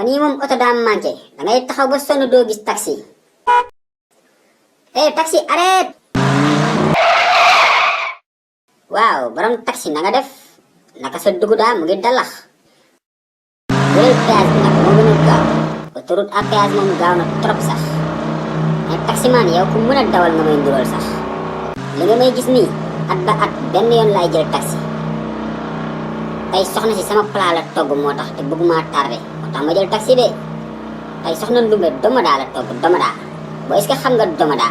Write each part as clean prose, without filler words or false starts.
fan yii moom oto daa manqué da ngay taxaw ba sonn doo gis taxi. Taxi arrête. waaw borom taxi na nga def naka sa dugg daa mu ngi dalax. jëlal péage bi nag moo gën a gaaw autoroute à péage moom gaaw na trop sax mais taximaan yow ku mën a dawal nga may ndural sax li nga may gis nii at ba at benn yoon laay jël taxi. tey soxna si sama plat la togg moo tax te bëgguma tardé moo tax ma jël taxi de tey soxna Ndumbe domoda la togg domoda boo est-ce que xam nga domoda.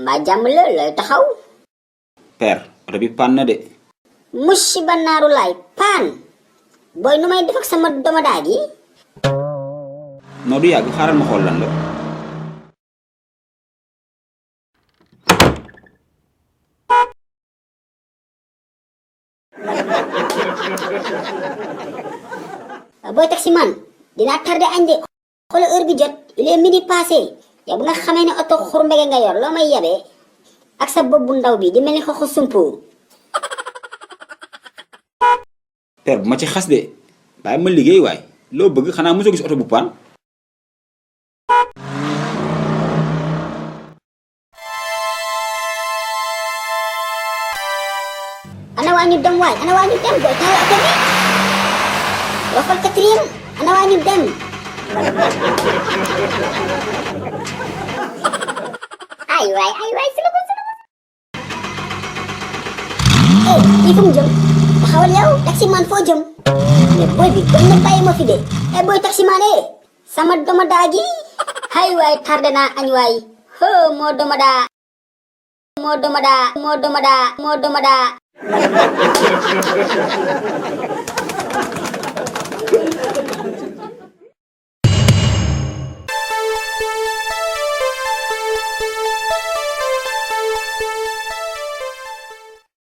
mbaa jàmm la looy taxaw. père oto bi panne na de. musiba naaru laay paan booy nu may def ak sama domoda gi. noo du yàgg xaaral ma xool lan la. booy taximan dinaa tardé añ de xoolal heure bi jot il est midi passé yow bu nga xamee ne oto xur mbege nga yor loo may yabee ak sa bopp bu ndaw bi di mel ni xoxu sumpu. père bu ma ci xas de bàyyi ma liggéey waay loo bëgg xanaa mosoo gis oto bu paan. ana waa ñu dem waay ana waa ñu dem booy taal oto bi waxal quatrième ana waa ñu dem. ay waay sulubu kii fu mu jëm taxawal yow taximan foo jëm mais booy bi gën na bàyyi ma fi de booy taximan sama domoda gi ay waay tardé naa añ waay moo domoda